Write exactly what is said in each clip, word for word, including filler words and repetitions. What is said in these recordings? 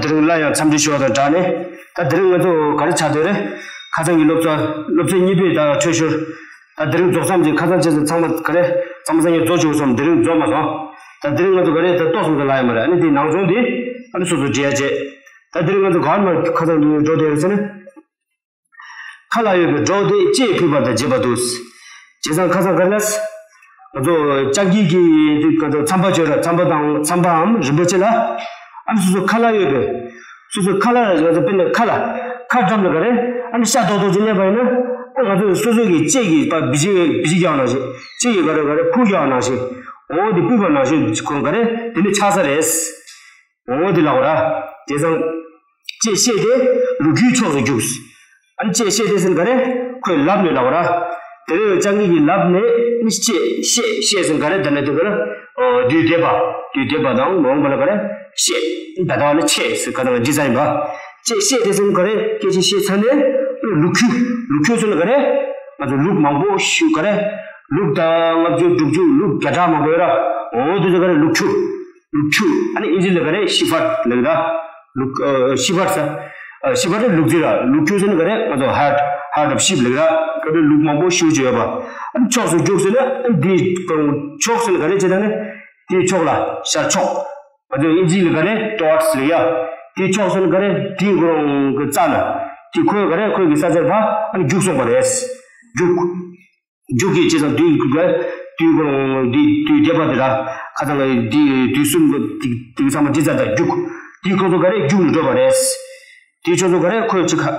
དེ་རིང་སླར་ཡང་འཚམས་འདྲི་ཞུ་བ་དང་སྦྲགས་ནས། ད་དེ་རིང་ང་ཚོ་ག་རེ་ཆགས་བསྡད་རེད། ཁ་སང་གི་སློབ་གསོ་སློབ་ཚན་གཉིས་པའི་ད་འཕྲོས་ཞོར། ད་དེ་རིང་རྫོགས་མཚམས་ཀྱི་ཁ་སང་བཅས་སུ་ཚང་མ་ག་རེ་ཚང་མ་སང་ཉིན་རྫོགས་བཅུག་སོང་། དེ་རིང་རྫོགས་མ་སོང་། ད་དེ་རིང་ང་ཚོ་ག་རེ་ད་ཏོག་ཙམ་དུ་ལ་ཡ་མ་རེད། ཨ་ནི་དེའི་ནང་སྦྱོང་དེ་ཨ་ནི་སོ་སོ་བརྗེ་ཡ་བྱེད། ད་དེ་རིང་ང་ཚོ་ག་རེ་མ་ཁ་སང་དུ་འགྲོ་བསྡད་རེད་ཟེར་ན། ཁ་ལ་ཡོད་པའི་སྒྲོག་དེ་ལྕེས་ཕུལ་བ་དང་བརྗེས་པ་འདུག་བྱས་ཙང་ཁ་སང་ག་རེ་ལ། ང་ཚོ་སྤྱང་ཀི་གི་དེ་ག་ཚོད་མཚམས་པ་བརྗོད་ར། མཚམས་པ་དང་མཚམས་པའམ་རིན་པོ་ཆེ་ལ། ཨ་ནི་སོ་སོ་ཁ་ལ་ཡོད་པའི། སོ་སོ་ཁ་ལ་ང་ཚོ་དཔེར་ན་ཁ་ལ། ཁ་འགྲམ་ལ་ག་རེ། ཨ་ནི་ཤ་རྡོག་རྡོག་ཅིག་གནས་པ་ཡིན་ན། ཨ་ང་ཚོ་སོ་སོ་གི་ལྕེ་གི་པ་བི་ཅི་བི་ཅི་རྒྱག་ནང་བཞིན། ལྕེ་གི་ག་རེ་ག་རེ་ཁུ་རྒྱག་ནང་བཞིན། འོ་དེ་སྤུད་པ་ནང་བཞིན་ཁོང་ག་རེ་དེ་ནི་ཆགས་ས་རེད། འོ་དེ་ལ་འོ་ར། དེ་ཙང་། ལྕེ་བཤད་དེ་ལུག་ཁྱུའི་ཕྱོགས་སུ་རྒྱུགས། ཨ་ནི་ལྕེ་བཤད་དེ་ཟེར་ག་རེ། ཁོའི་ལག་ནས་ལ་འོ་ར། དེ་རེ་སྤྱང་ཀི་གི་ལག་ནས་ནི་ལྕེ་བཤད་བཤད་ཟེར་ག་རེ། དེ་ནས་དེ་ག་རེ། དུས་འདས་པ། དུས་འདས་པ་དང་མ་འོངས་པ་ལ་ག་རེ། བཤད། ད་ལྟ་བ་ལ་ཆད་ཟེར་ག་རེ་འདི་ཙང་ཡིན་པ། ལྕེ་བཤད་དེ་ཟེར་ག་རེ། སྐད་ཆ་བཤད་ཚར་ནས་ལུག་ཁྱུ། ལུག་ཁྱུ་ཟེར་ན་ག་རེ། ང་ཚོ་ལུག་མང་པོ་ཞིག་ག་རེ། ལུག་ད་ལྔ་བཅུ་དྲུག་ཅུ་ལུག་བརྒྱ་ཕྲག་མང་པོ་ཡོད་ར། འོ་དེ་ཚོ་ག་རེ་ལུག་ཁྱུ། ལུག་ཁྱུ། ཨ་ནི་ཨིན་ཇི་ལ་ག་རེ་ཤི་ཕར་ཌི་ལབ་ད། ལུག་ཨ་ཤི་ཕར་ཌི་ཟེར། ཨ་ཤི་ཕར་ཌི་ལུག་རྫི་ར། ལུག་ཁྱུ་ཟེར་ན་ག་རེ། ང་ཚོ་ཧར་ཌི། ཧར་ཌི་ཨོཕ་ཤིབ་ལབ་ད། ག་རེ་ལུག་མང་པོ་ཞེ་པོ་ཅིག་ཡོད་པ། ཨ་ནི་ཕྱོགས་སུ་རྒྱུགས་ཟེར་ན་ཨ་ནི་དེའི་ཕྱོགས་ཟེར་ན་ག་རེ་བྱེད་ད་ནི། དེའི་ཕྱོགས་ལ་ཤར་ཕྱོགས། ང་ཚོ་ཨིན་ཇི་ལ་ག་རེ་ཊོ་ཝར་ཌི་ལབ་ཡ། དེའི་ཕྱོགས་ཟེར་ན་ག་རེ། དེའི་ཁོ་རང་གི་རྩ་ན། དེ་ཁོས་ག་རེ་ཁོའི་གི་ས་ཆར་ཕར་ཨ་ནི་རྒྱུགས་སོང་བ་རེད། རྒྱུགས། རྒྱུགས་ཀྱི་བྱས་ཙང་དུས་ཀྱི་དུས་ཀྱི་དུས་འདས་པ་དེ་ལ་ཁ་སང་ལ་དུས་དུས་གསུམ་གྱི་དུས་ཚང་མ་འདི་ཙམ་དང་རྒྱུགས། དེའི་ཁོ་ཚོ་ག་རེ་རྒྱུགས་ནས་འགྲོ་བ་རེད། དེའི་ཕྱོགས་སུ་ག་རེ་ཁོས་ཅི་ཁ།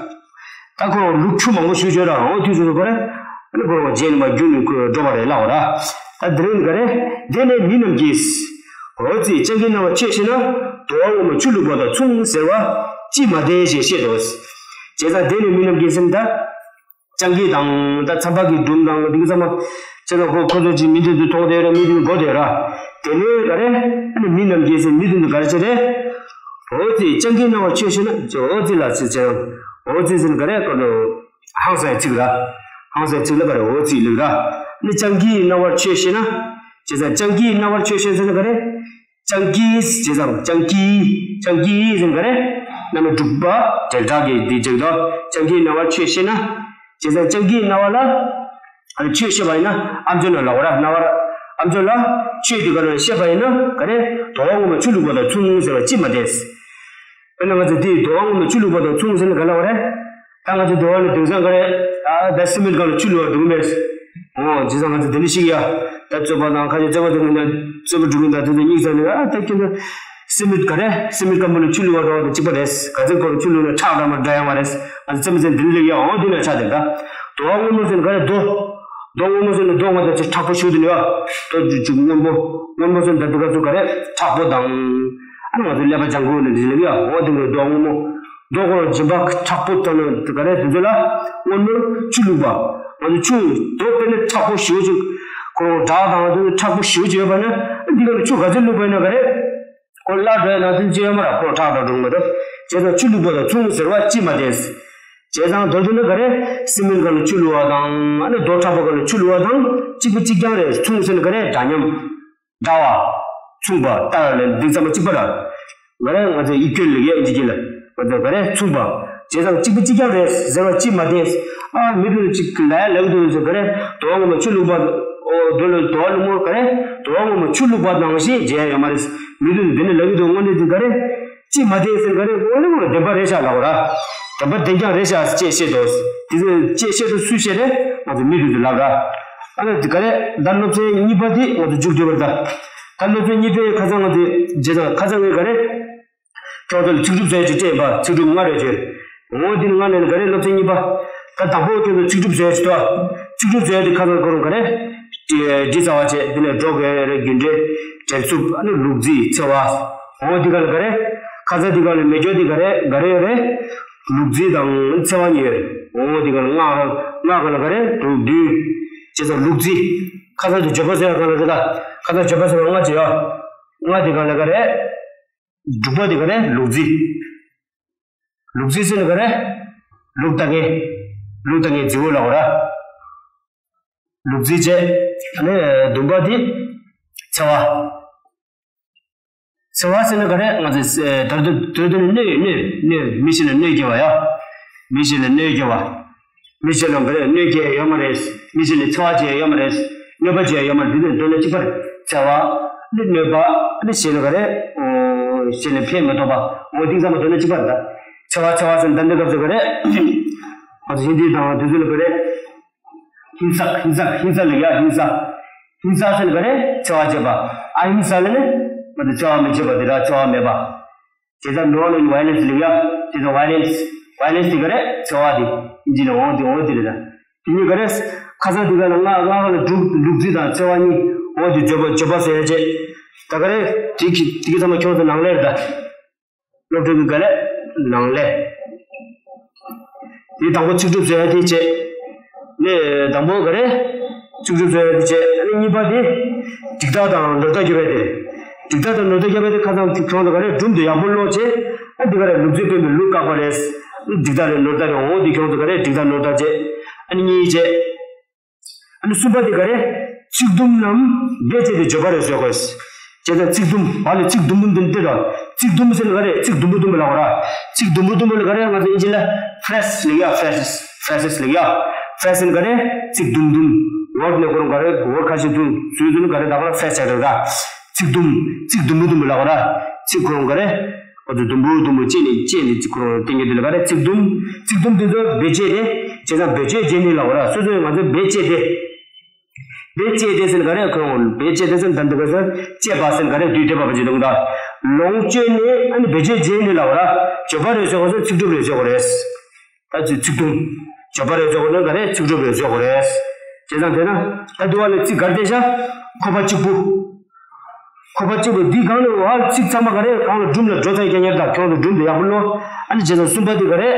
ད་ཁོ་ལུག་ཁྱུ་མང་པོ་ཞིག་བྱོས་ར། འོ་དུས་ཚོད་ག་རེ་ཨ་ནི་ཁོ་རྗེས་ནས་མ་རྒྱུགས་ནས་ཁོས་འགྲོ་བ་རེད་ལབ་པ་ར། ད་དེ་རིང་ག་རེ། དེ་ནས་མི་རྣམས་ཀྱིས། འོ་ཙི་སྤྱང་ཀིའི་སྣང་བ་ཆོས་ཤེས་ན། དུ་བ་སྔོན་མོ་ཆུ་བླུགས་པ་དང་མཚུངས་ཟེར་བ་ཅིས་མ་བདེན་ཞེས་བཤད་དོ། བྱས་ཙང་དེ་ནས་མི་རྣམས་ཀྱིས་ཟེར་ན་ད། སྤྱང་ཀི་དང་ད་མཚམས་པ་གི་སྒྲུང་དང་འདི་གི་ཚང་མ་ཁྱེད་རང་ཁོ་ཁོ་ཚོ་ཅིག་མི་འདི་འདི་མཐོང་དེ་ར། མི་འདི་འགོ་དེ་ར། དེ་ནས་ག་རེ། ཨ་ནི་མི་རྣམས་ཀྱིས་ཟེར་མི་འདི་འདི་ག་རེ་བྱེད་རེད། འོ་ཙི་སྤྱང་ཀིའི་སྣང་བ་ཆོས་ཤེས་ན་ཅེ། འོ་ཙི་ལ་ཙི་ཅེ། འོ་ཙི་ཟེར་ག་རེ་ཁོ་ལོ། ཧང་སངས་ཚིག་ར། ཧང་སངས་ཚིག་ལ་ག་རེ་འོ་ཙི་ལབ་ར། ཨ་ནི་སྤྱང་ཀིའི་སྣང་བ་ཆོས་ཤེས་ན། བྱས་ཙང་སྤྱང་ཀིའི་སྣང་བ་ཆོས་ཤེས་ཟེར་ན་ག་རེ། སྤྱང་ཀི་བྱས་ཙང་སྤྱང་ཀི། སྤྱང་ཀི་ཟེར་ག་རེ། རྣམ་དབྱེ་དྲུག་པ་དྲིལ་བསྒྲགས་ཀྱི་འདི་བྱེད་དོ། སྤྱང་ཀིའི་སྣང་བ་ཆོས་ཤེས་ན། བྱས་ཙང་སྤྱང་ཀིའི་སྣང་བ་ལ། ཨ་ནི་ཆོས་ཤེས་པ་ཡིན་ན་ཨམ་ཅོག་ནང་ལ་འོ་ར། སྣང་བ་ཨམ་ཅོག་ལ་ཆོས་དེ་ག་རེ་ཤེས་པ་ཡིན་ན་ག་རེ། དུ་བ་སྔོན་མོ་ཆུ་བླུགས་པ་དང་མཚུངས་ཟེར་བ་ཅིས་མ་བདེན། དཔེར་ན་ང་ཚོ་འདི་དུ་བ་སྔོན་མོ་ཆུ་བླུགས་པ་དང་མཚུངས་ཟེར་ན་ག་ལ་འོ་རེད། ད་ང་ཚོ་དུ་བ་ནི་དེང་སང་ག་རེ། ཨ་ད་སི་མེན་ཊི་སྒང་ལ་ཆུ་བླུགས་པ་འདུག་མེད། འོ་བྱས་ཙང་ང་ཚོ་དེ་འདྲ་ཞིག་ཡ། ད་རྩོད་པ་དང་ཁ་ཤས་རྩོད་པ་དེ་ང་ཚོ་རྩོད་པ་སྒྲུབ་མཁན་དང་དེ་ཚོ་གཉིས་ཚང་ནས་ཨ་ད་ཁྱོད་ཚོ་སི་མེན་ཊི་ག་རེ། སི་མེན་ཊི་སྐམ་པོ་ལ་ཆུ་བླུགས་པ་འདྲ་བ་དང་གཅིག་པ་རེད། ག་ཚོད་ཁོ་ལ་ཆུ་བླུགས་ན་ཁྲག་འདྲ་མ་འདྲ་ཡོང་བ་རེད། ང་ཚོ་རྩོད་མི་ཚོ་འདི་འདྲ་ལེགས་ཡ། འོ་དེ་ལ་ཆ་དེ་ད། དུ་བ་སྔོན་མོ་ཟེར་ན་ག་རེ། རྡོ། རྡོ་སྔོན་མོ་ཟེར་ན་རྡོ་ང་ཚོ་ཅིག་མཁྲེགས་པོ་ཞེ་པོ་དེ་ནི་ཡ། རྡོ་ཅིག་ཅིག་སྔོན་པོ། སྔོན་པོ་ཟེར་ན་ད་དེ་ག་ཚོད་ག་རེ་མཁྲེགས་པོ་དང་། ཨ་ནི་ང་ཚོ་ཀླད་པ་ལྗང་ཁུ་ནི་འདི་ལེགས་ཡ། འོ་དེ་ནི་རྡོ་སྔོན་མོ། རྡོ་ཁོ་རང་སྦྱིན་པ་མཁྲེགས་པོ་ཐོན་ནས་ག་རེ་དེ་ཚོ་ལ་སྔོན་མོ་ཆུ་བླུགས་པ། ང་ཚོ་ཆུ་རྡོ་དཔེར་ན་མཁྲེགས་པོ་ཞེ་པོ་ཅིག་ཁོ་རང་བྲག་དང་དེ་ཚོ་མཁྲེགས་པོ་ཞེ་པོ་ཅིག་ཡོད་པ་ན་འདི་ག་ལ་ཆུ་ག་ཚོད་བླུགས་པ་ཡིན་ན་ག་རེ། ཁོ་སླར་འགྲོ་ཡ་ནང་དོན་ཅི་ཡོད་མ་ར། ཁོ་ཁྲག་དང་སྒྲུང་མ་གཏོགས། བྱས་ཙང་ཆུ་བླུགས་པ་དང་མཚུངས་ཟེར་བ་ཅིས་མ་བདེན། བྱས་ཙང་མདོར་བསྡུས་ན་ག་རེ། སི་མེན་ཊི་སྒང་ལ་ཆུ་བླུགས་པ་དང་ཨ་ནི་རྡོ་མཁྲེགས་པོ་སྒང་ལ་ཆུ་བླུགས་པ་དང་གཅིག་པ་གཅིག་རྐྱང་རེད། མཚུངས་ཟེར་ན་ག་རེ། འདྲ་མཉམ། འདྲ་བ། མཚུངས་པ། ལྟར་ལ་འདི་ཚང་མ་གཅིག་པ་ར། ག་རེ་ང་ཚོ་ཡིག་སྐྱོན་ལ་ཡ་ཨིན་ཇི་སྐད་ལ། ང་ཚོ་ག་རེ་མཚུངས་པ། བྱས་ཙང་གཅིག་པ་གཅིག་རྐྱང་རེད་ཟེར་བ་ཅིས་མ་བདེན། ཨ་མི་དེ་ཚོ་གཅིག་ལ་ཡ་ལབ་འདུག་ཟེར། ག་རེ་དུ་བ་སྔོན་མོ་ཆུ་བླུགས་པ། འོ་དེ་ལ་དུ་བ་སྔོན་མོ་ག་རེ། དུ་བ་སྔོན་མོ་ཆུ་བླུགས་པ་ནང་བཞིན་བྱས་ཡོད་མ་རེད། མི་དེ་ཚོ་འདི་ནས་ལབ་ཀྱི་འདུག་དངོས་གནས་དེ་ག་རེ། ཅིས་མ་བདེན་ཟེར་ག་རེ། དངོས་གནས་ཁོ་རང་བདེན་པ་རེད་ཤག་ལབ་ར། བདེན་པ་བདེན་རྐྱང་རེད་ཤག་ཅེས་བཤད་དོ། དེ་ཚོ་ཅེས་བཤད་དོ་སུས་བཤད་རེད། ང་ཚོ་མི་དེ་ཚོས་ལབ་ར། ཨ་ནི་དེ་ག་རེ། ད་སློབ་ཚན་གཉིས་པ་དེ་ང་ཚོ་མཇུག་བསྡུ་བར་ད། ད་སློབ་ཚན་གཉིས་པའི་ཁ་སང་ང་ཚོས་བྱས་ཙང་ཁ་སང་ངས་ག་རེ། ཁྱོད་ཚོ་ལ་ཚིག་གྲུབ་ཟེར་ཅིག་སྤྲད་པ། ཚིག་གྲུབ་ལྔ་རེ་བྱས། འོ་འདི་ནི་ལྔ་ནས་ག་རེ། སློབ་ཚན་གཉིས་པ། ད་དང་པོ་ཁྱོད་ཚོ་ཚིག་གྲུབ་ཟེར་ཅིག་ཏོ། ཚིག་གྲུབ་ཟེར་དེ་ཁ་སང་ཁོ་རང་ག་རེ། འབྲི་རྩ་བ་བྱས། དེ་ནས་སྒྲོ་ག་རེ། རྒྱུ་འབྲས། འབྲེལ་ཚུལ། ཨ་ནི་ལུག་རྫི། འཚེ་བ། འོ་འདི་ག་ལ་ག་རེ། ཁ་སང་འདི་ག་ལ་མེ་སྒྱོགས་འདི་ག་རེ་ག་རེ་ཡོད་རེད། ལུག་རྫི་དང་འཚེ་བ་གཉིས་ཡོད་རེད། འོ་འདི་ག་ལ་ལྔ། ལྔ་ག་ལ་ག་རེ། དྲུག་བདུན། བྱས་ཙང་ལུག་རྫི། ཁ་སང་དེ་བརྗོད་པ་ཟེར་ཡ་ག་ལ་རེད་ད། ཁ་སང་བརྗོད་པ་ཟེར་བ་ལྔ་བྱས་ཡོད། ལྔ་འདི་ག་ལ་ག་རེ། དྲུག་པ་དེ་ག་རེ། ལུག་རྫི། ལུག་རྫི་ཟེར་ན་ག་རེ། ལུག་ལྟ་མཁན། ལུག་ལྟ་མཁན་རྫི་བོ་ལབ་ར། ལུག་རྫི་བྱས། ཨ་ནི་བདུན་པ་དེ་འཚེ་བ། འཚེ་བ་ཟེར་ན་ག་རེ། ང་ཚོས་ཨེ་ད་དུང་ད་དུང་གནོད་གནོད་གནོད། མི་གཞན་ལ་གནོད་སྐྱེལ་བ་ཡ། མི་གཞན་ལ་གནོད་སྐྱེལ་བ། མི་གཞན་ལ་ག་རེ་གནོད་སྐྱེལ་ཡོད་མ་རེད། མི་གཞན་ལ་འཚེ་བ་བྱེད་ཡོད་མ་རེད། གནོད་པ་བྱེད་ཡོད་མ་རེད། འདི་ནི་དོན་ལ་གཅིག་པ་རེད། འཚེ་བ་ནི་གནོད་པ་ནི་གཞན་ལ་ག་རེ། ཨོ་གཞན་ལ་ཕན་མི་ཐོགས་པ། འོ་དེང་སང་མ་དོན་ལ་གཅིག་པ་རེད་ད། འཚེ་བ་འཚེ་བ་ཟེར་ན་ད་འདི་སྐབས་སུ་ག་རེ། ང་ཚོ་ཧིན་དི་དང་དེ་ཚོ་ལ་ག་རེ། ཧིང་ས་ཧིང་ས་ཧིང་ས་ལ་ཡ་ཧིང་ས། ཧིང་ས་ཟེར་ན་ག་རེ། འཚེ་བ་བྱེད་པ། ཨ་ཧིང་ས་ལ་ནི་ང་ཚོ་འཚེ་བ་མི་བྱེད་པ་དེ་ར་འཚེ་བ་མེད་པ། དེ་ལྟར་ནོན་ཝའི་ལེན་སི་ལ་ཡ། དེ་ལྟར་ཝའི་ལེན་སི། ཝའི་ལེན་སི་དེ་ག་རེ། འཚེ་བ་དེ། ཨིན་ཇི་ལ་འོང་དེ་འོང་དེ་རེད་ད། དེ་ནི་ག་རེ། ཁ་སང་དེ་ག་ལ་ང་ང་ལ་སྒྲུབ་ལུག་རྫི་དང་འཚེ་བ་གཉིས་འོང་དེ་བརྗོད་པ་བརྗོད་པ་ཟེར་ཡ་བྱས། ད་ག་རེ། དེ་གི་དེ་གི་ཚང་མ་ཁྱོད་ཚོ་ནང་ལ་རེད་ད། སློབ་ཕྲུག་གི་ག་ལས་ནང་ལས། དེ་དང་པོ་ཚིག་གྲུབ་བཟོ་ཡ་དེ་བྱས། ནས་དང་པོ་ག་རེ། ཚིག་གྲུབ་བཟོ་ཡ་དེ་བྱས། ཨ་ནི་གཉིས་པ་དེ། འགྲིག་རྟགས་དང་ནོར་རྟགས་རྒྱབ་ཡ་དེ། འགྲིག་རྟགས་དང་ནོར་རྟགས་རྒྱབ་ཡ་དེ་ཁ་སང་ཁྱོད་ཚོ་ག་རེ་སྒྲུང་དེ་ཡག་པོ་ཀློག་བྱས། ཨ་འདི་ག་རེ་ལུག་རྫི་དཔོན་པོའི་ལུག་བཀག་པ་རེད། འགྲིག་རྟགས་རེད་ནོར་རྟགས་རེད་འོང་དེ་ཁྱོད་ཚོ་ག་རེ་འགྲིག་རྟགས་ནོར་རྟགས་བྱས། ཨ་ནི་གཉིས་བྱས། ཨ་ནི་གསུམ་པ་དེ་ག་རེ། ཚིག་དུམ་རྣམས་སྦས་བྱས་ཏེ་བརྗོད་པ་རེད་བཟོ་དགོས། བྱས་ཙང་ཚིག་དུམ་བ་ལས་ཚིག་དུམ་བུ་དུམ་དེ་དང་། ཚིག་དུམ་ཟེར་ན་ག་རེ། ཚིག་དུམ་བུ་དུམ་བུ་ལ་གོ་ར། ཚིག་དུམ་བུ་དུམ་བུ་ལ་ག་རེ། ང་ཚོ་ཨིན་ཇི་ལ་ཕྲེས་ལབ་ཡ། ཕྲེས་ཕྲེས་ལབ་ཡ། ཕྲེས་ཟེར་ན་ག་རེ། ཚིག་དུམ་དུམ། ཝར་ནས་གོ་ར་ག་རེ། ཝར་ཁ་ཤས་དུམ་ཟུར་ཟུར་ནི་ག་རེ་ད་ག་ར་ཕྲེས་བྱ་རེད་ར། ཚིག་དུམ། ཚིག་དུམ་བུ་དུམ་བུ་ལ་གོ་ར། ཚིག་གོ་ར་ག་རེ། ཨོ་ཙི་དུམ་བུ་དུམ་བུ་བཅད་ནས་བཅད་ནས་ཅིག་ཁོ་རང་སྟེང་གི་དེ་ལ་ག་རེ་ཚིག་དུམ། ཚིག་དུམ་དེ་ཚོ་སྦས་བྱས་ཏེ། བྱས་ཙང་སྦས་བྱས་བྱས་ནས་ལབ་པ་ར། སོ་སོས་ང་ཚོས་སྦས་བྱས་ཏེ། སྦས་བྱས་ཏེ་ཟེར་ན་ག་རེ། ཁོ་རང་སྦས་བྱས་ཏེ་ཟེར་ན་ད་འདི་ག་ཟེར། བཅད་པ་ཟེར་ན་ག་རེ། དུས་འདས་པ་བ་ཅི་དུང་ད། ལོངས་སྤྱོད་ནས་ཨ་ནི་སྦས་བྱས་བྱས་ནས་ལབ་པ་ར། བརྗོད་པ་རེད་ཟེར་བ་ཟེར་ཚིག་གྲུབ་རེད་ཟེར་བ་རེད། ད་ཅི་ཚིག་དུམ། བརྗོད་པ་རེད་ཟེར་བ་ཟེར་ན་ག་རེ། ཚིག་གྲུབ་རེད་ཟེར་བ་རེད། བྱས་ཙང་དེ་ན་ད་འདི་བ་ལས་ཚིག་ག་རེ་བལྟས་ཤག་ཁོ་པ་གཅིག་པུ། ཁོ་པ་གཅིག་པུ་འདི་སྒང་ནས་བ་ཚིག་ཚང་མ་ག་རེ་སྒང་ལ་སྒྲུང་ལ་འགྲོ་ཚར་རྐྱང་རྐྱང་རེད་ད། ཁྱོད་ཚོ་སྒྲུང་དེ་ཡག་པོ་ཀློག་ཨ་ནི་བྱས་ཙང་གསུམ་པ་དེ་ག་རེ།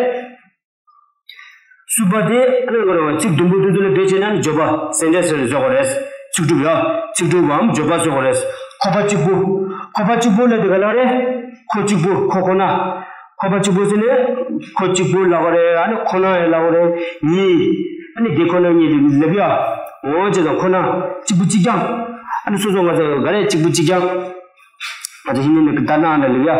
གསུམ་པ་དེ་ཨ་ནི་ང་རང་ཚིག་དུམ་བུ་དེ་ཚོ་ལ་སྦས་བྱས་ན་ནི་བརྗོད་པ་སེན་ཊེན་སི་ཟེར་བཟོ་དགོས་རེད། ཚིག་གྲུབ་ཡ། ཚིག་གྲུབ་བམ་བརྗོད་པ་བཟོ་དགོས་རེད། ཁོ་པ་གཅིག་པུ། ཁོ་པ་གཅིག་པུ་ལ་དེ་ག་ལ་རེད། ཁོ་གཅིག་པུ་ཁོ་ཁོ་ན། ཁོ་པ་གཅིག་པུ་ཟེར་ནས་ཁོ་གཅིག་པུ་ལབ་དགོས་རེད། ཨ་ནི་ཁོ་ན་ཡང་ལབ་དགོས་རེད། གཉིས། ཨ་ནི་དེ་ཁོ་ན་གཉིས་ལབ་ཡ། འོ་བྱས་ཙང་ཁོ་ན་གཅིག་པུ་གཅིག་རྐྱང་། ཨ་ནི་སོ་སོ་ང་ཚོ་ག་རེ་གཅིག་པུ་གཅིག་རྐྱང་། ང་ཚོ་ཧིན་དི་ནས་ཀི་ཏ་ན་ལ་ལབ་ཡ།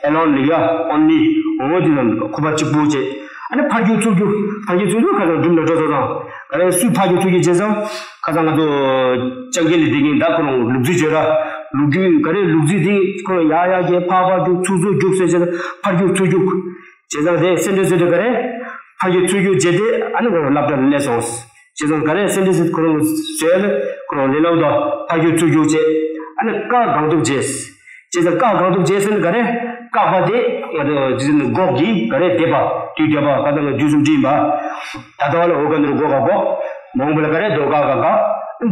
ཨེ་ལོན་ལབ་ཡ། ཨོན་ལི། འོ་དེ་ཙམ་ཁོ་པ་གཅིག་པུ་བྱས། ཨ་ནི་ཕར་རྒྱུག་ཚུར་རྒྱུག་ཕར་རྒྱུག་ཚུར་རྒྱུག་ཁ་སང་སྒྲུང་ལ་འགྲོ་ཚོ་དང་། ག་རེ་སུས་ཕར་རྒྱུག་ཚུར་རྒྱུག་བྱས་ཙང་། ཁ་སང་ང་ཚོ་སྤྱང་ཀི་ལ་བསྡད་མཁན་ད་ཁོ་རང་ལུག་རྫི་བྱོས་ར། ལུག་རྒྱུག་ག་རེ་ལུག་རྫི་དེ་ཁོ་རང་ཡར་ཡར་རྒྱས་ཕར་ཕར་རྒྱུག་ཚུར་ཚུར་རྒྱུག་ཟེར་བྱས་ཙང་ཕར་རྒྱུག་ཚུར་རྒྱུག་བྱས་ཙང་དེ་སེན་ཊེན་སི་དེ་ག་རེ། ཕར་རྒྱུག་ཚུར་རྒྱུག་བྱས་ཏེ་ཨ་ནི་ང་རང་སློབ་གྲྭ་ལ་སླེབས་སོང་། བྱས་ཙང་ག་རེ་སེན་ཊེན་སི་ཁོ་རང་བཟོས་ལ་ཁོ་རང་ལས་སླ་པོ་དང་ཕར་རྒྱུག་ཚུར་རྒྱུག་བྱས། ཨ་ནི་ཀ་གང་ཐུབ་བྱས། བྱས་ཙང་ཀ་གང་ཐུབ་བྱས་ཟེར་ན་ག་རེ། བཀག་པ་དེ་ང་ཚོ་རྗེས་ཟིན་འགོག་གི་ག་རེ་འདེབས་པ་དུས་འདེབས་པ་ཁ་ཚང་ལ་དུས་གསུམ་བྲིས་ཡིན་པ། ད་ལྟ་བ་ལ་འོ་ག་འདི་རུ་འགོག་ག་འགོག་མ་འོངས་པ་ལ་ག་རེ་འདོད་ག་ག་ག་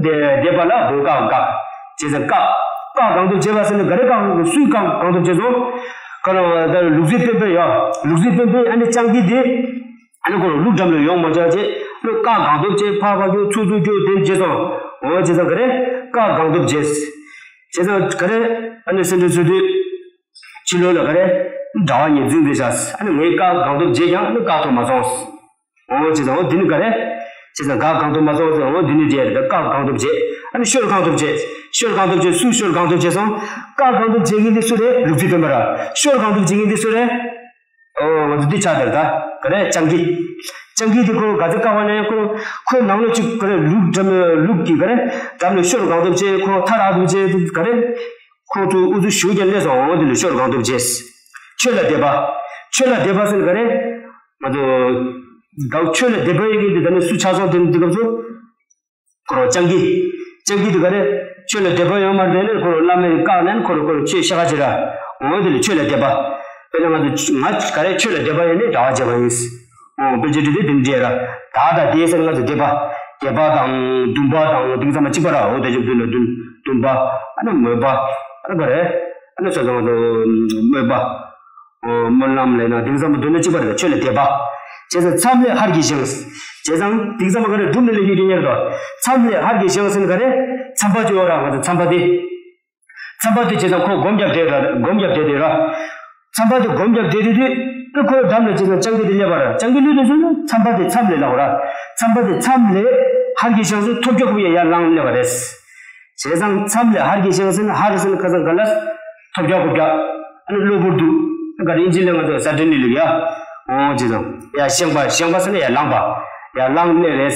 འདེ་འདེབས་པ་ལ་འདོད་ག་ག་བྱས་ཙང་ཀ། ཀ་གང་ཐུབ་བྱས་པ་ཟེར་ན་ག་རེ་ཀ་སུས་ཀ་གང་ཐུབ་བྱས་སོང་། ཁོ་རང་ད་ལུག་རྫི་དཔོན་པོ་ཡ། ལུག་རྫི་དཔོན་པོས་ཨ་ནི་སྤྱང་ཀི་དེ། ཨ་ནི་ཁོ་རང་ལུག་འགྲམ་ལ་ཡོང་མ་བྱ་བྱས་ལུག་ཀ་གང་ཐུབ་བྱས་ཕར་ཕར་རྒྱུག་ཚུར་ཚུར་རྒྱུག་དེ་བྱས་སོང་། འོ་བྱས་ཙང་ག་རེ་ཀ་གང་ཐུབ་བྱས། བྱས་ཙང་ག་རེ་ཨ་ནི་སེན་ཊེན་སི་དེ་ཕྱི་ལོགས་ལ་ག་རེ་འདྲ་བ་ཉིད་འཛིན་བྱས་བྱ། ཨ་ནི་ངས་ཀ་གང་ཐུབ་བྱས་ཀྱང་ཨ་ནི་ཀ་ཐུབ་མ་སོང་། འོ་བྱས་ཙང་འོ་འདི་ནི་ག་རེ། བྱས་ཙང་ག་གང་ཐུབ་མ་སོང་ཟེར་འོ་འདི་ནི་བྲིས་རེད། ཀ་གང་ཐུབ་བྱས། ཨ་ནི་ཤོར་གང་ཐུབ་བྱས། ཤོར་གང་ཐུབ་བྱས་སུ་ཤོར་གང་ཐུབ་བྱས་སོང་། ཀ་གང་ཐུབ་བྱས་མཁན་འདི་སུ་རེད། ལུག་རྫི་དཔོན་པོ་ར། ཤོར་གང་ཐུབ་བྱས་མཁན་འདི་སུ་རེད། ཨོ་ང་ཚོ་འདི་ཆགས་དེར་ད། ག་རེ་སྤྱང་ཀི། སྤྱང་ཀི་དེ་ཁོ་ག་ཚོད་བཀག་པ་ནས་ཁོ་ཁོའི་ནང་ལོགས་ཅིག་ག་རེ་ལུག་འགྲམ་ལུག་གི་ག་རེ་འགྲམ་ལ་ཤོར་གང་ཐུབ་བྱས་ཁོ་ཐར་གང་ཐུབ་བྱས་ག་རེ། ཁོ་ཚོ་ཨུ་ཚུགས་ཞུ་རྒྱུ་སླེབས་སོང་། འོ་དེ་ལ་ཤོར་གང་ཐུབ་བྱས། ཆོས་ལ་དད་པ། ཆོས་ལ་དད་པ་ཟེར་ག་རེ། ང་ཚོ་ད་ཆོས་ལ་དད་པ་ཡོད་མཁན་དེ་ད་ནི་སུ་ཆགས་སོང་དེ་འདི་སྐབས་སུ། ཁོ་རང་སྤྱང་ཀི། སྤྱང་ཀི་དེ་ག་རེ། ཆོས་ལ་དད་པ་ཡོད་མ་རེད་ནས་ཁོ་རང་བླ་མས་བཀག་ནས་ཁོ་རང་ཁོ་རང་ཆོས་ཤ་ཁ་བྱེད་ར། འོ་དེ་ལ་ཆོས་ལ་དད་པ། དཔེར་ན་ང་ཚོ་ང་ག་རེ་ཆོས་ལ་དད་པ་ཡོད་ནས་གྲྭ་པ་བྱས་པ་ཡིན། འོ་དཔེ་ཆ་བྲིས་ཏེ་དེ་འདྲ་ར། ད་ད་དེ་ཟེར་ང་ཚོ་དད་པ། དད་པ་དང་འདུན་པ་དང་དེང་སང་མ་གཅིག་པ་ར། འོ་དེ་ཆོས་འདུན་ལ་འདུན་འདུན་པ། ཨ་ནི་མོས་པ། ཨ་ནི་ག་རེ། ཨ་ནི་སོ་སོ་ང་ཚོ་མོས་པ། སྨོན་ལམ་ལས་ན་དེང་སང་མ་འདོད་ན་གཅིག་པ་རེད། ཆོས་ལ་དད་པ། བྱས་ཙང་མཚམས་ལས་ཧར་གྱིས་བཞེངས། བྱས་ཙང་དེང་སང་མ་ག་རེ་སྒྲུབ་ནས་ལས་རྒྱུ་རྐྱེན་ཉེར་དོ། མཚམས་ལས་ཧར་གྱིས་བཞེངས་ཟེར་ན་ག་རེ། མཚམས་པ་ཅིག་ཡོད་ར། ང་ཚོ་མཚམས་པ་དེ། མཚམས་པ་དེ་བྱས་ཙང་ཁོ་སྒོམ་རྒྱབ་བསྡད་ར། སྒོམ་རྒྱབ་བསྡད་དེ་ར། མཚམས་པ་དེ་སྒོམ་རྒྱབ་བསྡད་དེ་དུས་ཨེ་ཁོའི་འགྲམ་ལ་བྱས་ཙང་སྤྱང་ཀི་དེ་སླེབས་པ་ར། སྤྱང་ཀི་ལུས་དུས་ཟེར་ན་མཚམས་པ་དེ་མཚམས་ལས་ལབ་ར། མཚམས་པ་དེ་མཚམས་ལས་ཧར་གྱིས་བཞེངས་ཟེར་ཐོབ་རྒྱག་ཁུ་ཡ་ཡར་ལངས་སླེབས་པ་རེད། བྱས་ཙང་མཚམས་ལས་ཧར་གྱིས་བཞེངས་ཟེར་ན་ཧར་ཟེར་ན་ཁ་སང་ག་ལ། ཐོབ་རྒྱག་རྐུབ་རྒྱག་ཨ་ནི་གློ་བུར་དུ། ག་རེ་ཨིན་ཇི་ལ་ང་ཚོ་སར་ཊེན་ལི་ལབ་ཡ། འོ་བྱས་ཙང་ཡར་བཞེངས་པ། བཞེངས་པ་ཟེར་ན་ཡར་ལངས་པ། ཡར་ལངས་སླེབས་རེད།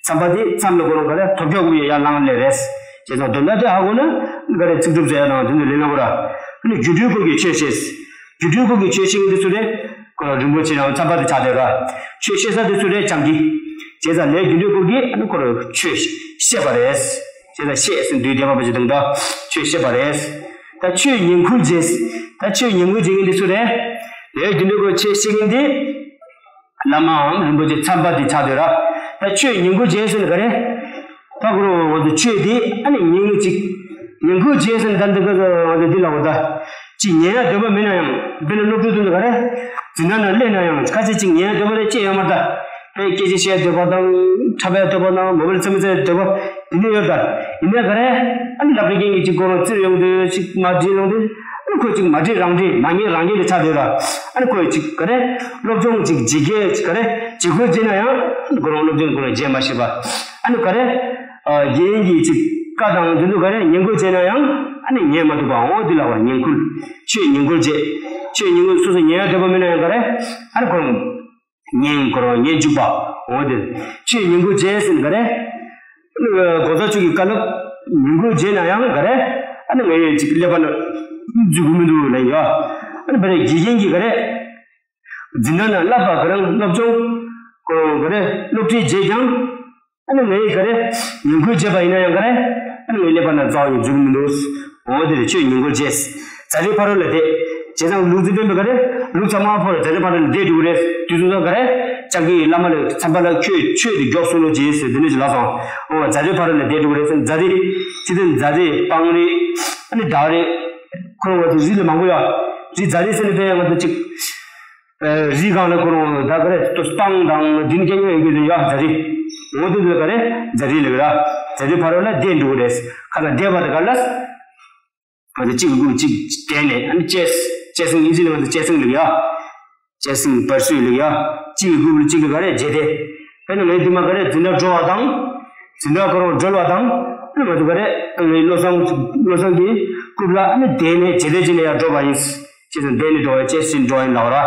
མཚམས་པ་དེ་མཚམས་ལ་ཁོ་རང་ག་རེ་ཐོབ་རྒྱག་རྐུབ་ཡ་ཡར་ལངས་སླེབས་རེད། བྱས་ཙང་དོན་དག་དེ་ཧ་གོ་ན་ག་རེ་ཚིག་གྲུབ་ཟེར་ཡ་དང་དེ་ཚོ་ལས་སླ་པོ་ར། ཨ་ནི་སྒྱུ་འཕྲུལ་སྐོར་གྱི་ཆོས་བཤད། སྒྱུ་འཕྲུལ་སྐོར་གྱི་ཆོས་བཤད་མཁན་དེ་ཚོ་རེད། ཁོ་རང་རིན་པོ་ཆེ་རང་མཚམས་པ་དེ་ཆགས་བསྡད་ར། ཆོས་བཤད་ས་དེ་ཚོ་རེད་སྤྱང་ཀི། བྱས་ཙང་ལས་སྒྱུ་འཕྲུལ་སྐོར་གྱི་ཨ་ནི་ཁོ་རང་ཆོས་བཤད་པ་རེད། བྱས་ཙང་བཤད་ཟེར་དུས་བདེན་པ་བ་ཞིག་དང་འདྲ། ཆོས་བཤད་པ་རེད། ད་ཆོས་ཉན་ཁུལ་བྱེད། ད་ཆོས་ཉན་ཁུལ་བྱེད་མཁན་དེ་ཚོ་རེད། ལས་སྒྱུ་འཕྲུལ་སྐོར་ཆོས་བཤད་མཁན་དེ། བླ་མའམ་རིན་པོ་ཆེ་མཚམས་པ་དེ་ཆགས་བསྡད་ར། ད་ཆོས་ཉན་ཁུལ་བྱེད་ཟེར་ན་ག་རེ། ད་ཁོ་རང་ང་ཚོ་ཆོས་དེ་ཨ་ནི་ཉན་ངེས་ཅིག་ཉན་ཁུལ་བྱེད་ཟེར་ན་ད་འདི་ག་ང་ཚོ་འདི་ལ་འོ་ད། ཅིག་ཉན་ཡ་འདོད་པ་མེད་ན་ཡང་། དཔེར་ན་སློབ་ཕྲུག་ཚོ་འདི་ག་རེ། འཛིན་གྲྭ་ནང་སླེབས་ན་ཡང་ཁ་ཤས་ཅིག་ཉན་ཡ་འདོད་པ་རེ་སྐྱེ་ཡོད་མ་རེད་ད། དཔེ་སྐད་ཆ་བཤད་འདོད་པ་དང་། འཁྲབ་ཡ་འདོད་པ་དང་། མོ་བལ་རྩེད་མོ་རྩེ་ཡ་འདོད་པ་འདི་ནས་ཡོད་ད། ཡིན་ནའི་ག་རེ། ཨ་ནི་སློབ་གྲྭ་རྒན་གྱིས་ཅིག་ཁོ་རང་རྩེད་ཡོང་དུས་ཅིག་མ་བྲིས་ཡོང་དུས། ཨ་ནི་ཁོས་ཅིག་མ་བྲིས་རང་བྲིས། མ་ཉན་རང་ཉན་དུ་ཆགས་བསྡད་ར། ཨ་ནི་ཁོས་ཅིག་ག་རེ། སློབ་སྦྱོང་ཅིག་བྱེད་མཁན་ཅིག་ག་རེ། བྱེད་ཁུལ་བྱས་ན་ཡང་ཁོ་རང་སློབ་སྦྱོང་ཁོ་རང་བྱེད་མ་ཤེས་པ། ཨ་ནི་ག་རེ། ཨ་རྒན་གྱིས་ཅིག་བཀའ་དང་དེ་ཚོ་ག་རེ་ཉན་ཁུལ་བྱས་ན་ཡང་ཨ་ནི་ཉན་མ་ཐུབ་པ། འོ་འདི་ལ་བ་ཉན་ཁུལ། ཆོས་ཉན་ཁུལ་བྱེད། ཆོས་ཉན་ཁུལ། སོ་སོ་ཉན་ཡ་འདོད་པ་མེད་ན་ཡང་ག་རེ། ཨ་ནི་ཁོ་རང་ཉན། ཁོ་རང་ཉན་འཇུག་པ། འོ་དེ། ཆོས་ཉན་ཁུལ་བྱེད་ཟེར་ན་ག་རེ། ཨ་ནི་གོང་ས་མཆོག་གི་བཀའ་སློབ་ཉན་ཁུལ་བྱས་ན་ཡང་ག་རེ། ཨ་ནི་ངས་ཅིག་ཀླད་པ་ནང་འཛུལ་གི་མི་འདུག་ལབ་ཡ། ཨ་ནི་བ་རེ་དགེ་རྒན་གྱིས་ག་རེ། འཛིན་གྲྭ་ནང་བསླབ་པ་ག་རེ། སློབ་སྦྱོང་ག་རེ། སློབ་ཁྲིད་བྱས་ཀྱང་། ཨ་ནི་ངས་ག་རེ། ཉན་ཁུལ་བྱས་པ་ཡིན་ན་ཡང་ག་རེ། ཨ་ནི་ངའི་ཀླད་པ་ནང་རྩ་བ་ནས་འཛུལ་གི་མི་འདུག་འོ་དེ་རེད། ཆོས་ཉན་ཁུལ་བྱེད། ཛ་དྲག་ཕ་རོལ་ལ་བསྡད། བྱས་ཙང་ལུག་རྫི་སྤུན་པས་ག་རེ། ལུག་ཚང་མ་ཕོ་རེད། ཛ་དྲག་ཕ་རོལ་ལ་བསྡད་འགྲོ་གི་རེད། དུས་ཚོད་ཚང་ག་རེ། སྤྱང་ཀིའི་བླ་མ་ལ་མཚམས་པ་ལ་ཁྱོད་ཆོས་དེ་མགྱོགས་སོང་ལོ་བྱེད་ཟེར་དེ་འདྲ་ཞིག་ལབ་སོང་། འོ་ཛ་དྲག་ཕ་རོལ་ལ་བསྡད་འགྲོ་གི་རེད་ཟེར། ཛ་དྲག་ཅི་སྟེ་ཛ་དྲག་སྤང་རེད། ཨ་ནི་བྲག་རེད། ཁོ་རང་ང་ཚོ་རི་ལ་མང་པོ་ཡོད། རི་ཛ་དྲག་ཟེར་ནས་དཔེ་ང་ཚོ་གཅིག་རི་སྒང་ལ་ཁོ་རང་ད་ག་རེ་ཏོ་སྤང་དང་འདི་ནི་ཀྱང་ཡོད་ཀྱི་ཡོད་ཛ་དྲག་འོ་དེ་ཚོ་ག་རེ་ཛ་དྲག་ལབ་ར། ཛ་དྲག་ཕ་རོལ་ལ་བསྡད་འགྲོ་གི་རེད། ཁ་ལ་བསྡད་པ་དེ་ག་ལ། ང་ཚོ་གཅིག་གི་གུ་གཅིག་བསྡད་ནས། ཨ་ནི་ཅེས། ཅེས་སིང་། ཨིན་ཇི་ལ་ང་ཚོ་ཅེས་སིང་ལབ་ཡ། ཅེས་སིང་པར་སུ་ལབ་ཡ། གཅིག་གི་གུ་ལ་གཅིག་གི་ག་རེ་བྱས་ཏེ། དཔེར་ན་ངའི་འདི་མ་ག་རེ་འཛིན་གྲྭ་འགྲོ་བ་དང་། འཛིན་གྲྭ་ཁོ་རང་གྲོལ་བ་དང་། ཨ་ནི་ང་ཚོ་ག་རེ་ངའི་བློ་བཟང་། བློ་བཟང་གི་རྐུབ་ལ་ཨ་ནི་བསྡད་ནས་བྱས་ཏེ་ཅི་ནས་ཡར་འགྲོ་བ་ཡིན། བྱས་ཙང་བསྡད་ནས་འགྲོ་བ་ཅེས་སིང་འགྲོ་བ་ཡིན་ལབ་ར།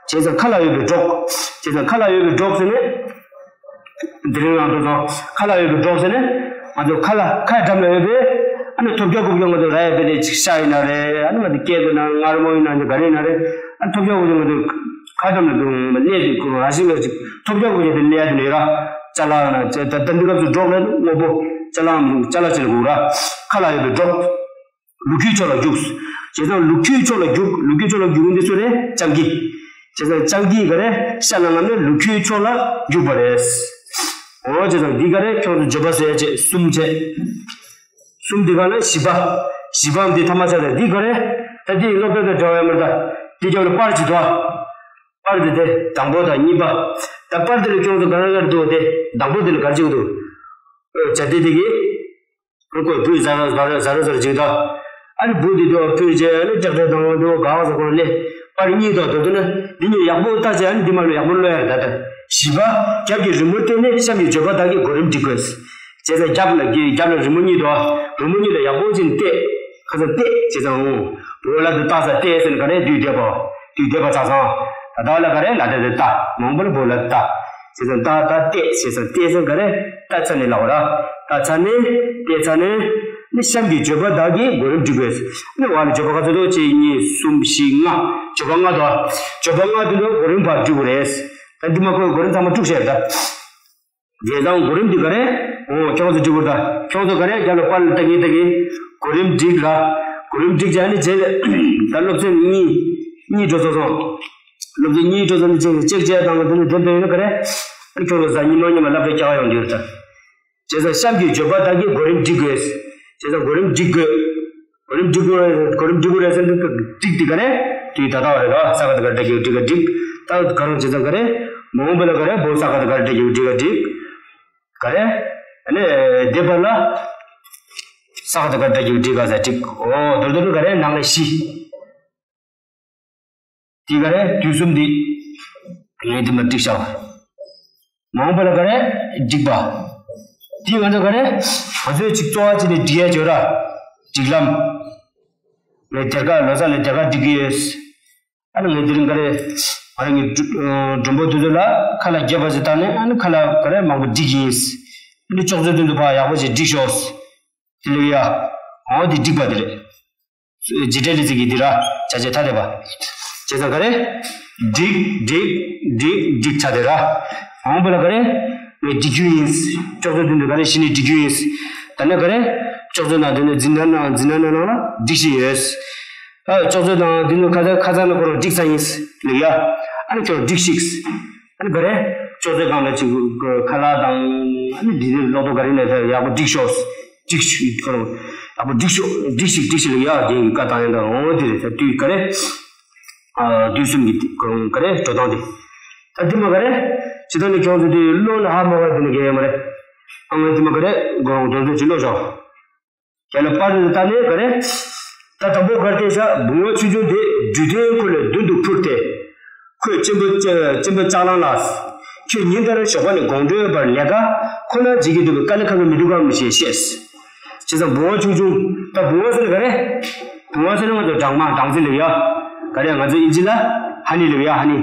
བྱས་ཙང་ཁ་ལ་ཡོད་པའི་གྲོགས། བྱས་ཙང་ཁ་ལ་ཡོད་པའི་གྲོགས་ཟེར་ནས། དེ་རིང་རང་དུ་དང་ཁ་ལ་ཡོད་པའི་གྲོགས་ཟེར་ནས། ང་ཚོ་ཁ་ལ་ཁ་འགྲམ་ལ་ཡོད་པའི་ཨ་ནི་ཐོབ་རྒྱག་རྐུབ་རྒྱག་ང་ཚོ་ར་ཡ་བེ་དེ་ཅིག་ཤ་ཡིན་ན་རེད། ཨ་ནི་ང་ཚོ་སྐེ་དེ་ན་མངར་མོ་ཡིན་ན་འདི་ག་རེ་ཡིན་ན་རེད། ཨ་ནི་ཐོབ་རྒྱག་རྐུབ་རྒྱག་ང་ཚོ་ཁ་འགྲམ་ལ་འདུག་ང་སླེབས་དུས་ཁོ་རང་ར་ཤི་ལ་ཅིག་ཐོབ་རྒྱག་རྐུབ་རྒྱག་དེ་སླེབས་ཡ་དེ་ནས་ར། ཅ་ལག་ན་ཅ་ད་ད་འདི་སྐབས་སུ་འབྲོག་ལ་དངོས་པོ་ཅ་ལག་མི་འདུག་ཅ་ལག་ཅི་ལ་དགོས་ར། ཁ་ལ་ཡོད་པའི་གྲོགས། ལུག་ཁྱུའི་ཕྱོགས་ལ་རྒྱུགས། བྱས་ཙང་ལུག་ཁྱུའི་ཕྱོགས་ལ་རྒྱུགས། ལུག་ཁྱུའི་ཕྱོགས་ལ་རྒྱུགས་འདི་ཚོ་རེད་སྤྱང་ཀི། བྱས་ཙང་སྤྱང་ཀི་ག་རེ་ཤ་ལ་ངམ་ནས་ལུག་ཁྱུའི་ཕྱོགས་ལ་རྒྱུགས་པ་རེད། འོ་བྱས་ཙང་འདི་ག་རེ་ཁྱོད་ཚོ་བརྗོད་པ་ཟེར་ཡ་བྱས་གསུམ་བྱས། གསུམ་འདི་ག་ལ་བཞི་པ། བཞི་པའམ་འདི་ཐ་མ་ཆགས་ཏེ་འདི་ག་རེ། ད་འདི་སློབ་གྲྭ་དང་འབྲེལ་བ་ཡོད་མ་རེད་ད། འདི་རྒྱབ་ལ་པར་ཅིག་འདུག་ཨ། པར་འདི་དེ་དང་པོ་དང་གཉིས་པ། ད་པར་འདི་ལ་ཁྱོད་ཚོ་ག་རེ་ག་རེ་འདུག་དེ་དང་པོ་འདི་ལ་ག་རེ་ཅིག་འདུག་ཨོ་བྱ་དེ་དེ་གི་ཁོ་བུ་ཟ་ར་ཟ་ར་ཟ་ར་ཟ་ར་ཅིག་ད། ཨ་ནི་བུ་འདི་དུ་བུ་རྗེ་ཨ་ནི་ལྕགས་དྲེག་དང་དུ་ག་བ་ཟ་ཁོ་ལེ། པར་གཉིས་དང་དུ་དུ་ནི་འདི་གཉིས་ཡག་པོ་ལྟ་ཅེ། ཨ་ནི་འདི་མ་ལོ་ཡག་པོ་ལོ་ཡར་ད་ད། བཞི་པ། རྒྱབ་ཀྱི་རི་མོ་བལྟས་ནས་གཤམ་གྱི་བརྗོད་པ་དག་གི་གོ་རིམ་སྒྲིག་དགོས། བྱས་ཙང་རྒྱབ་ལ་གི་རྒྱབ་ལ་རི་མོ་གཉིས་དང་རི་མོ་གཉིས་ལ་ཡག་པོ་ཅིག་བལྟས། ཁ་ཚ་བལྟས་བྱས་ཙང་འོ་ལ་དུ་ལྟ་ས་བལྟས་ཟེར་ནས་ག་རེ་དུས་བསྡད་པ། དུས་བསྡད་པ་ཆགས་སོང་། ད་ལྟ་ལ་ག་རེ་ལ་དེ་དེ་ལྟ་མང་པོ་ལ་བོ་ལ་ལྟ། བྱས་ཙང་ད་ད་བལྟས་བྱས་ཙང་བལྟས་ཙང་ག་རེ་ལྟ་ཚར་ནས་ལབ་ར། ལྟ་ཚར་ནས་བལྟས་ཚར་ནས་ནི་གཤམ་གྱི་བརྗོད་པ་དག་གི་གོ་རིམ་སྒྲིག་དགོས། ནི་བ་ལ་བརྗོད་པ་ག་ཚོད་དོ་གཅིག་གཉིས་གསུམ་བཞི་ལྔ། བརྗོད་པ་ལྔ་དོ། བརྗོད་པ་ལྔ་དེ་ཚོ་གོ་རིམ་བར་སྒྲིག་དགོས་རེད། ད་འདི་མ་ཁོའི་གོ་རིམ་ཚང་མ་དཀྲུགས་བྱས་ད། བྱས་ཙང་གོ་རིམ་འདི་ག་རེ། འོ་ཁྱོད་ཚོ་སྒྲིག་དགོས་ད། ཁྱོད་ཚོ་ག་རེ་རྒྱབ་ལ་པར་ལ་ལྟ་གིན་ལྟ་གིན་གོ་རིམ་སྒྲིག་ར། གོ་རིམ་སྒྲིག་བྱས་ནི་རྗེས་ལ་ད་སློབ་ཚན་གཉིས་གཉིས་འགྲོ་ཚར་སོང་། སློབ་ཚན་གཉིས་འགྲོ་ཚར་ནི་ཅེག་ཅེག་བྱས་དང་དེ་ནི་དེབ་དེ་ཡོད་ནི་ག་རེ། ཁྱོད་ཚོ་གཟའ་ཉི་མ་ཉི་མ་སློབ་གྲྭ་རྒྱག་ཡོང་རྒྱུ་རེད་ད། བྱས་ཙང་གཤམ་གྱི་བརྗོད་པ་དག་གི་གོ་རིམ་སྒྲིག་དགོས། བྱས་ཙང་གོ་རིམ་སྒྲིག་དགོས། གོ་རིམ་སྒྲིག་དགོས་རེད། གོ་རིམ་སྒྲིག་དགོས་རེད་ཟེར་ནས་སྒྲིག་དེ་ག་རེ། དུས་ད་ལྟ་བ་རེད་ད། ས་ག་ད་ག་རེ་སྒྲིག་དགོས་སྒྲིག་ག་སྒྲིག་ད་ག་རང་བྱས་ཙང་ག་རེ། མ་འོངས་པ་ལ་ག་རེ་བོ་ས་ག་ད་ག་རེ་སྒྲིག་དགོས་སྒྲིག་ག་སྒྲིག་ག་རེ། ཨ་ནི་འདས་པ་ལ་ས་ག་ད་ག་རེ་སྒྲིག་དགོས་སྒྲིག་ག་ཟེར་སྒྲིག་འོ་དོར་དོར་ག་རེ་ནང་ལ་བཞི། དེ་ག་རེ་དུས་གསུམ་འདི། ངས་འདི་མ་འགྲིག་བྱ་བ། མ་འོངས་པ་ལ་ག་རེ་འགྲིག་པ། དེ་ང་ཚོ་ག་རེ། ང་ཚོས་ཅིག་གཙོ་བ་ཅིག་ནས་འགྲིག་ཡ་བྱོས་ར། སྒྲིག་ལམ། ངས་སྡེར་ཁ་ལོ་གསར་ལ་སྡེར་ཁ་སྒྲིག་གི་ཡོད། ཨ་ནི་ངས་དེ་རིང་ག་རེ། ང་རང་གི་མགྲོན་པོ་དེ་ཚོ་ལ་ཁ་ལག་རྒྱབ་པ་ཞིག་བཏང་ནས། ཨ་ནི་ཁ་ལག་ག་རེ་མང་པོ་སྒྲིག་གི་ཡིན། ཨ་ནི་ཅོག་ཙེ་མདུན་དུ་ཕར་ཡག་པོ་ཞིག་སྒྲིག་ཤོག་དེ་ལས་ཡ། འོ་དེ་སྒྲིག་པ་དེ་རེད། རྗེས་དྲན་ལས་ཚིག་གི་འདི་ར། བྱ་བྱེད་ཐ་དད་པ། བྱས་ཙང་ག་རེ། སྒྲིག་སྒྲིག་སྒྲིག་སྒྲིག་བྱ་དེ་ར། འོང་བ་ལ་ག་རེ། ངས་སྒྲིག་རྒྱུ་ཡིན། ཅོག་ཙེ་མདུན་དུ་ག་རེ་གཞི་ནས་སྒྲིག་རྒྱུ་ཡིན། ད་ནི་ག་རེ། ཅོག་ཙེ་ནང་དེ་ནས་འཛིན་གྲྭ་ནང་འཛིན་གྲྭ་ནང་ནང་ལ་སྒྲིག་བཞིན་ཡོད། ཨ་ཅོག་ཙེ་ནང་དེ་ནས་ཁ་ཚ་ཁ་ཚ་ནང་ཁོ་རང་སྒྲིག་ཚར་ཡིན། ལེགས་ཡ། ཨ་ནི་ཁྱོད་སྒྲིག་ཤིག་ཨ་ནི་ག་རེ། ཅོག་ཙེ་སྒང་ལ་ཅིག་ཁ་ལག་དང་། ཨ་ནི་འདི་འདིར་ལོག་ཏོ་ག་རེ་ནས་ཡག་པོ་སྒྲིག་ཤོག་སྒྲིག་ཤིག་ཁོ་རང་། ཡག་པོ་སྒྲིག་ཤོག་སྒྲིག་ཤིག་སྒྲིག་ཤིག་ལེགས་ཡ། དེ་ཡི་བཀའ་བཏང་ཡ་ད། འོ་དེ་རེད། ད་དུས་ག་རེ། ཨ་དུས་གསུམ་གྱི་ཁོ་རང་ག་རེ་འགྲོ་སྟངས་དེ། ད་དེ་མ་ག་རེ། ཇི་ལྟར་ནི་ཁྱོད་ཚོ་དེ་བློ་ལ་ཧ་མ་གོ་དེ་ནི་གལ་ཡོད་མ་རེད། ཨ་ང་དེ་མ་ག་རེ། ཁོ་རང་དོན་དུ་ཅི་བློ་ཞོག་རྒྱ་ལ་པར་དུ་བལྟས་ནས་ག་རེ། ད་དང་པོ་གར་སྐད་ཆ། བུང་བ་ཆུང་ཆུང་དེ་དུས་མཐའི་འཁོར་ལོའི་མདུན་དུ་འཕུར་ཏེ། ཁོས་གཅེན་པོ་གཅེན་པོ་ལྕགས་གླང་ལ། ཁྱོད་ཉིན་ལྟར་ཞོགས་པ་ནས་དགོང་དྲོའི་བར་ལས་ཀ་ཁོ་ན་བྱེད་ཀྱི་འདུག་པས་དཀའ་ལས་ཁག་གི་མི་འདུག་གམ་ཞེས་བཤད། བྱས་ཙང་བུང་བ་ཆུང་ཆུང་། ད་བུང་བ་ཟེར་ན་ག་རེ། བུང་བ་ཟེར་ན་ང་ཚོ་སྦྲང་མ་སྦྲང་རྩི་ལབ་ཡ། ག་རེ་ང་ཚོ་ཨིན་ཇི་ལ་ཧ་ནི་ལབ་ཡ། ཧ་ནི།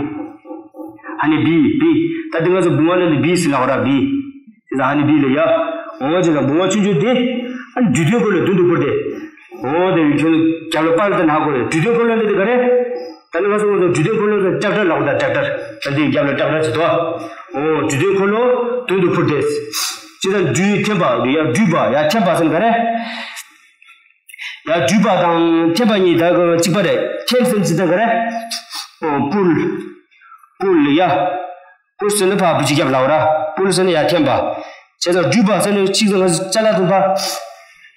ཧ་ནི་བི་བི། ད་འདི་ང་ཚོ་བུང་བ་ལ་ནི་བི་ཟེར་ལབ་ར་བི། དེ་ལ་ཧ་ནི་བི་ལབ་ཡ། འོ་བྱས་ཙང་བུང་བ་ཆུང་ཆུང་དེ། ཨ་ནི་དུས་མཐའི་འཁོར་ལོའི་མདུན་དུ་འཕུར་ཏེ། འོ་དེ་ཁྱོད་རྒྱབ་ལ་པར་དེ་ནག་གོ་རེད། དུས་མཐའི་འཁོར་ལོ་ལབ་དེ་ག་རེ། ད་ནི་ང་ཚོ་ང་ཚོ་དུས་མཐའི་འཁོར་ལོ་ལ་ཊེག་ཊར་ལབ་དང་། ཊེག་ཊར། ད་འདི་རྒྱབ་ལ་ཊེག་ཊར་ཟེར་དོ། འོ་དུས་མཐའི་འཁོར་ལོ་མདུན་དུ་འཕུར་ཏེ། ཅི་ད་འགྲུལ་འཐེན་པ་ཡ། འགྲུལ་པ་ཡ། འཐེན་པ་ཟེར་ན་ག་རེ། ཡ་འགྲུལ་པ་དང་འཐེན་པ་གཉིས་ད་གཅིག་པ་རེད། འཐེན་ཟེར་ན་ཅི་ད་ག་རེ། འོ་པུལ། པུལ་ཡ། པུལ་ཟེར་ན་ཕར་བུ་གཅིག་རྒྱབ་ལབ་ར། པུལ་ཟེར་ན་ཡ་འཐེན་པ། བྱས་ཙང་འགྲུལ་པ་ཟེར་ན་གཅིག་ད་ང་ཚོ་ཅ་ལག་འདུག་པ།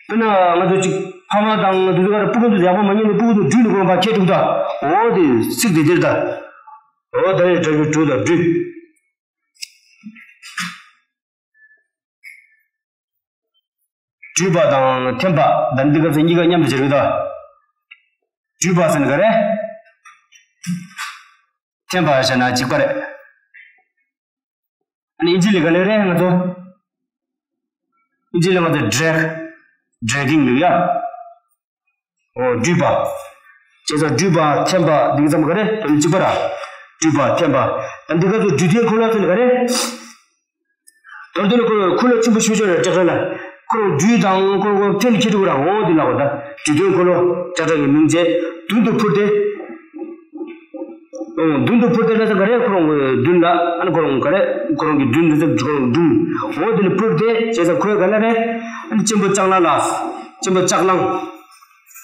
དཔེར་ན་ང་ཚོ་གཅིག་ཕ་མ་དང་དེ་ཚོ་ག་རེ་སྤུ་གུ་ཚོ་ཡག་པོ་མ་ཉན་ནས་སྤུ་གུ་ཚོ་འགྲུལ་ནས་ཁོ་རང་ཕར་ཁྱེར་འགྲོ་གི་འདུག་འོ་དེ་ཚིག་དེ་འདིར་ད། འོ་ད་རེས་འགྲུལ་པ་འགྲུལ་དང་འགྲུལ། འགྲུལ་པ་དང་འཐེན་པ། ད་འདི་སྐབས་སུ་གཉིས་ཀ་མཉམ་དུ་བྱེད་རིགས་དང་། འགྲུལ་པ་ཟེར་ན་ག་རེ། འཐེན་པ་བྱས་ན་གཅིག་པ་རེད། ཨ་ནི་ཨིན་ཇི་ལ་ག་རེ་རེད་ང་ཚོ། ཨིན་ཇི་ལ་ང་ཚོ་ཌེག་ཌེག་གིང་ལབ་ཡ། འོ་འགྲུལ་པ། བྱས་ཙང་འགྲུལ་པ་འཐེན་པ་འདི་ཚང་མ་ག་རེ། དོན་གཅིག་པ་ར། འགྲུལ་པ་འཐེན་པ། ད་འདི་སྐབས་སུ་དུས་མཐའི་འཁོར་ལོ་ཟེར་ན་ག་རེ། མདོར་བསྡུས་ན་ཁོ་འཁོར་ལོ་ཆེན་པོ་ཤོས་ཤོས་རེད། ཊེག་ཊར་ལ། ཁོ་རང་འགྲུལ་དང་ཁོ་རང་འཐེན་ཁྱེར་འགྲོ་ར། འོ་འདི་ལབ་པ་ད། དུས་མཐའི་འཁོར་ལོ། ཊེག་ཊར་གྱི་མིང་བྱས། མདུན་དུ་འཕུར་ཏེ། འོ་མདུན་དུ་འཕུར་ཏེ་ལབ་ས་ག་རེ། ཁོ་རང་གི་མདུན་ལ། ཨ་ནི་ཁོ་རང་ག་རེ། ཁོ་རང་གི་མདུན་དུ་ཁོ་རང་འགྲུལ། འོ་འདི་ལ་འཕུར་ཏེ། བྱས་ཙང་ཁོས་ག་ལ་རེད། ཨ་ནི་གཅེན་པོ་ལྕགས་གླང་ལ། གཅེན་པོ་ལྕགས་གླང་།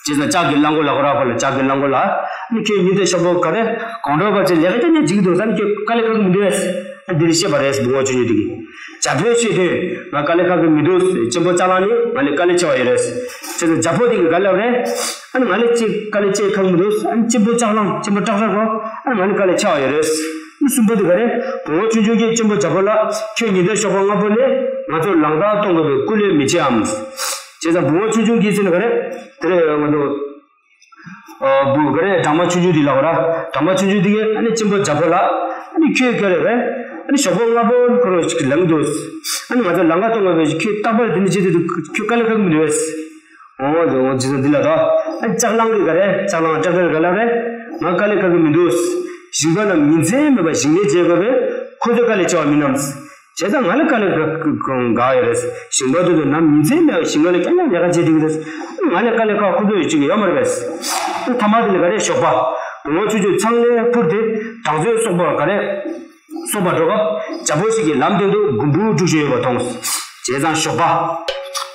བྱས་ཙང་ལྕགས་ཀྱི་གླང་མགོ་ལབ་ཀྱི་ར། ཁོ་ལ་ལྕགས་ཀྱི་གླང་མགོ་ལ། ཨ་ནི་ཁྱོད་ཉིན་དེ་ཞོགས་པ་ག་རེ། དགོང་དྲོ་བར་ཅིག་ལས་ཀ་རྐྱང་རྐྱང་བྱེད་ཀྱི་འདུག་ཨ་ནི་ཁྱོད་དཀའ་ལས་ཁག་གི་མི་འདུག་གས། ཨ་འདི་རེད། བཤད་པ་རེད། བུང་བ་ཆུང་ཆུང་དེ་གིས། བྱ་ཕོས་བཤད་དུས། ང་དཀའ་ལས་ཁག་གི་མི་འདུག་གཅེན་པོ་ལྕགས་གླང་ནི་ང་ལས་དཀའ་ལས་ཆེ་བ་ཡོད་རེད། བྱས་ཙང་བྱ་ཕོ་དེ་གིས་ག་ལབ་རེད། ཨ་ནི་ང་ལས་ཅིག་དཀའ་ལས་ཆེ་ཁག་མི་འདུག་ཨ་ནི་གཅེན་པོ་ལྕགས་གླང་། གཅེན་པོ་ཊེག་ཊར་ཁོ། ཨ་ནི་ང་ལས་དཀའ་ལས་ཆེ་བ་ཡོད་རེད། ཨ་ནི་གསུམ་པོ་དེ་ག་རེད། བུང་བ་ཆུང་ཆུང་གིས་གཅེན་པོ་བྱ་ཕོ་ལ། ཁྱོད་ཉིན་དེ་ཞོགས་པ་སྔ་པོ་ནས་ང་ཚོར་ལག་འཐག་གཏོང་དགོས་པའི་སྐུ་ལས་མི་བྱེད་ཨམ། བྱས་ཙང་བུང་བ་ཆུང་ཆུང་གིས་ཟེར་ན་ག་རེད། དེ་རེད། ང་ཚོ། ཨ་བུ་ག་རེ། སྦྲང་མ་ཆུང་ཆུང་དེ་ལབ་པ་ར། སྦྲང་མ་ཆུང་ཆུང་དེ་གིས་ཨ་ནི་གཅེན་པོ་བྱ་ཕོ་ལ། ཨ་ནི་ཁྱོད་ག་རེ་རེད། ཨ་ནི་ཞོགས་པ་སྔ་པོ་ཁོ་རང་ཞིག་ལངས་འདུག་ཨ་ནི་ང་ཚོ་ལམ་ཁ་སྟོང་པ་བས་ཁྱོད་རྟག་པར་དེ་འདྲ་བྱེད་དུས། ཁྱོད་དཀའ་ལས་ཁག་གི་མི་འདུག་གས། འོ་འོ་ཇི་ཙམ་འདི་ལ་དོ། ཨ་ནི་ལྕགས་གླང་གིས་ག་རེ། ལྕགས་གླང་ཊེག་ཊར་ག་ལབ་རེད། ང་དཀའ་ལས་ཁག་གི་མི་འདུག་ཞིང་པ་རྣམས་ཉིན་མཚན་མེད་པར་ཞིང་ལས་བྱེད་དགོས་པས་ཁོ་ཚོས་དཀའ་ལས་ཆེ་བ་མིན་ནམ། བྱས་ཙང་ང་ལ་དཀའ་ལས་ཁག་ཁག་ཡོད་རེད། ཞིང་པ་དེ་ཚོ་ནམ་ཉིན་མཚན་མེད་པར་ཞིང་ཁ་ལ་རྐྱང་རྐྱང་ལས་ཀ་བྱེད་བསྡད་ཀྱི་རེད། ང་ལ་དཀའ་ལས་ཁག་ཁོ་ཚོ་ཡོད་ཅིག་ཡོད་མ་རེད་པས། ཐ་མ་དེ་ལ་ག་རེ། ཞོགས་པ། བུང་བ་ཆུང་ཆུང་ཚང་ལས་འཕུར་ཏེ་སྦྲང་རྩིར་སོགས་པ་ག་རེ། སོགས་པ་འགྲོ་སྐབས་བྱ་ཕོ་ཞིག་གིས་ལམ་སྟེང་དུ་གོམ་བུ་དཀྲུགས་བཞིན་ཡོད་པ་མཐོང་། བྱས་ཙང་ཞོགས་པ།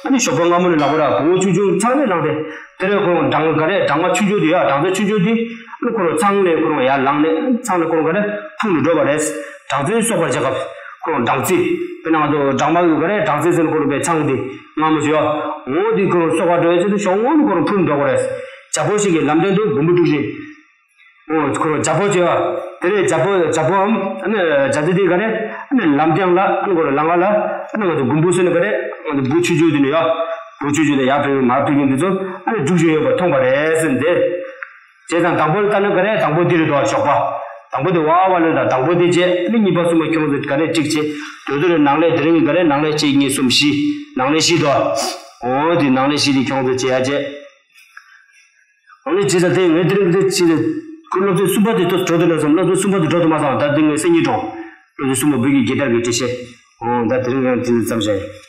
ཨ་ནི་ཞོགས་པ་སྔ་མོ་ནས་ལབ་པ་ར། བུང་བ་ཆུང་ཆུང་ཚང་ལས་ལངས་ཏེ། དེ་རེད། ཁོ་རང་སྦྲང་ག་རེ། སྦྲང་མ་ཆུང་ཆུང་དེ་ཡ། སྦྲང་རྩི་ཆུང་ཆུང་དེ། ཨ་ནི་ཁོ་རང་ཚང་ལས་ཁོ་རང་ཡར་ལངས་ནས། ཚང་ལས་ཁོ་རང་ག་རེ་འཕུར་ནས་འགྲོ་བ་རེད། སྦྲང་རྩི་གསོག་པར་བྱེད་སྐབས་ཁོ་རང་སྦྲང་རྩི། དཔེར་ན་ང་ཚོ་སྦྲང་མ་གི་ག་རེ། སྦྲང་རྩི་ཟེར་ན་ཁོ་རང་པའི་ཚང་དེ་སྔ་མོ་ཞིག་ཡོད། འོ་དེ་ཁོ་རང་གསོག་པར་འགྲོ་ཡ་ཆེད་དུ་ཞོགས་སྔོན་ཁོ་རང་འཕུར་འགྲོ་གི་རེད། བྱ་ཕོ་ཞིག་གིས་ལམ་སྟེང་དུ་གོམ་བུ་དཀྲུགས་བཞིན། འོ་ཁོ་རང་བྱ་ཕོ་བྱས་པ། དེ་ནས་བྱ་ཕོ། བྱ་ཕོའམ་ཨ་ནི་བྱ་རྫི་དེ་ག་རེ། ཨ་ནི་ལམ་རྐྱང་ལ། ཨ་ནི་ཁོ་རང་ལམ་ཁ་ལ། ཨ་ནི་ང་ཚོ་གོམ་བུ་ཟེར་ན་ག་རེ། ང་ཚོ་འབུ་ཆུང་ཆུང་དེ་ནས་ཡ། འབུ་ཆུང་ཆུང་དེ་ཡར་འཕུར་མར་འཕུར་གྱིན་དེ་ཚོ་ཨ་ནི་དཀྲུགས་བཞིན་ཡོད་པ་མཐོང་བ་རེད་ཟེར་ཏེ། བྱས་ཙང་དང་པོ་ལ་ལྟ་ན་ག་རེ། དང་པོ་འདི་རེད་དོ། ཞོགས་པ། དང་པོ་དེ་ཝ་ཝ་ལབ་དང་། དང་པོ་དེ་བྱས། ཨ་ནི་གཉིས་པ་གསུམ་པ་ཁྱོད་ཚོ་ག་རེ་ཀྲིག་བྱས། དེ་ཚོ་ལ་ནང་ལས་དེ་རིང་གི་ག་རེ། ནང་ལས་གཅིག་གཉིས་གསུམ་བཞི། ནང་ལས་བཞི་དོ། འོ་དེ་ནང་ལས་བཞི་དེ་ཁྱོད་ཚོ་བྱེད་ཡ་བྱས། ཨ་ནི་ཇི་ལྟར་དེ་ངས་དེ་རིང་འདི་ཅི་ཁོ་སློབ་ཚན་གསུམ་པ་དེ་ཏོག་འགྲོ་དུས་ན་བསམ། སློབ་ཚན་གསུམ་པ་དེ་འགྲོ་དུ་མ་སོང་། ད་དེ་ངས་སེམས་ཉིད་འགྲོ། སློབ་ཚན་གསུམ་པ་བོད་ཀྱི་རྒྱལ་དར་གྱི་འགྲེལ་བཤད། ཨོ་ད་དེ་རིང་ཡང་དེ་ཙམ་བྱས།